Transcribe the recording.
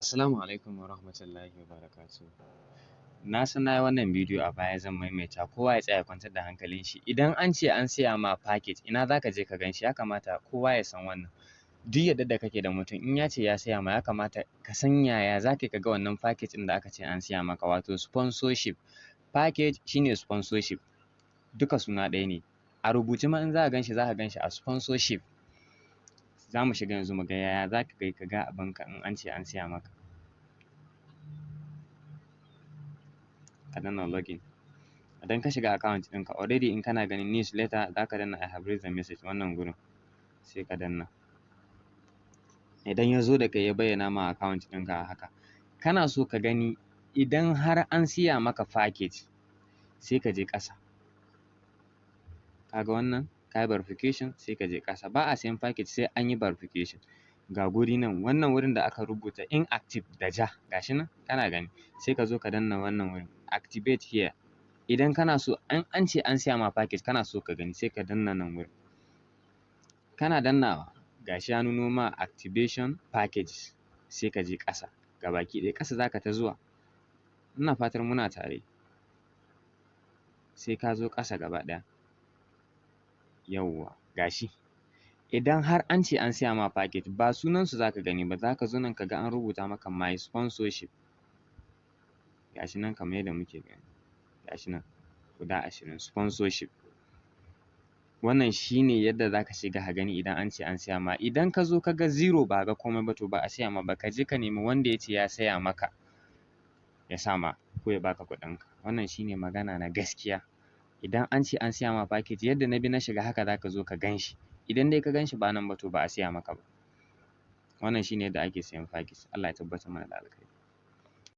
Assalamu alaikum wa rahmatullahi wa barakatuhu. Na san na yi wannan bidiyo a baya, zan maimaita. Kowa ya tsaya ya kwantar da hankalin shi. Idan an ce an siya ma package, ina za ka je ka gan shi? Ya kamata kowa ya san wannan. Duk yadda da kake da mutum, in ya ce ya siya ma, ya kamata ka san yaya za ka yi ka ga wannan package ɗin da aka ce an siya maka, wato sponsorship. Package shine sponsorship, duka suna ɗaya ne. A rubuce ma in za ka gan shi, za ka gan shi a sponsorship. Za mu shiga yanzu mu ga yaya za ka yi ka ga abinka in an ce an siya maka. Ka danna login. Idan ka shiga account ɗinka already, in kana ganin newsletter, za ka danna "I have read the message", wannan gurin sai ka danna. Idan ya zo da kai, ya bayyana ma account ɗinka a haka, kana so ka gani idan har an siya maka package, sai ka je ƙasa. Ka ga wannan, ka yi verification, sai ka je ƙasa. Ba a siyan package sai an yi verification. Ga guri nan, wannan wurin da aka rubuta "inactive" da ja, ga shi nan kana gani, sai ka zo ka danna wannan wurin, "activate here". Idan kana so in an ce an siya ma package, kana so ka gani, sai ka danna nan wurin. Kana dannawa, ga shi ya nuno ma activation package. Sai ka je ƙasa gabaki ɗaya, ƙasa za ka ta zuwa. Ina fatar muna tare. Sai ka zo ƙasa gaba ɗaya. Yawwa, ga shi. Idan har an ce an siya ma package, ba sunansu za ka gani ba, za ka zo nan ka ga an rubuta maka "my sponsorship". Ga shi nan kamar yadda muke gani. Ga shi nan guda 20 sponsorship. Wannan shi ne yadda za ka shiga ka gani idan an ce an siya ma. Idan ka zo ka ga zero, ba ga komai ba, to ba a siya ma ba. Ka je ka nemi wanda ya ce ya saya maka ya sa ma ko ya baka kuɗinka. Wannan shi ne magana na gaskiya. Idan an ce an siya ma package, yadda na bi na shiga, haka za ka zo ka gan shi. Idan dai ka gan shi ba nan ba, to ba a siya maka ba. Wannan shi ne yadda ake siyan package. Allah ya tabbatar mana da alkhairi.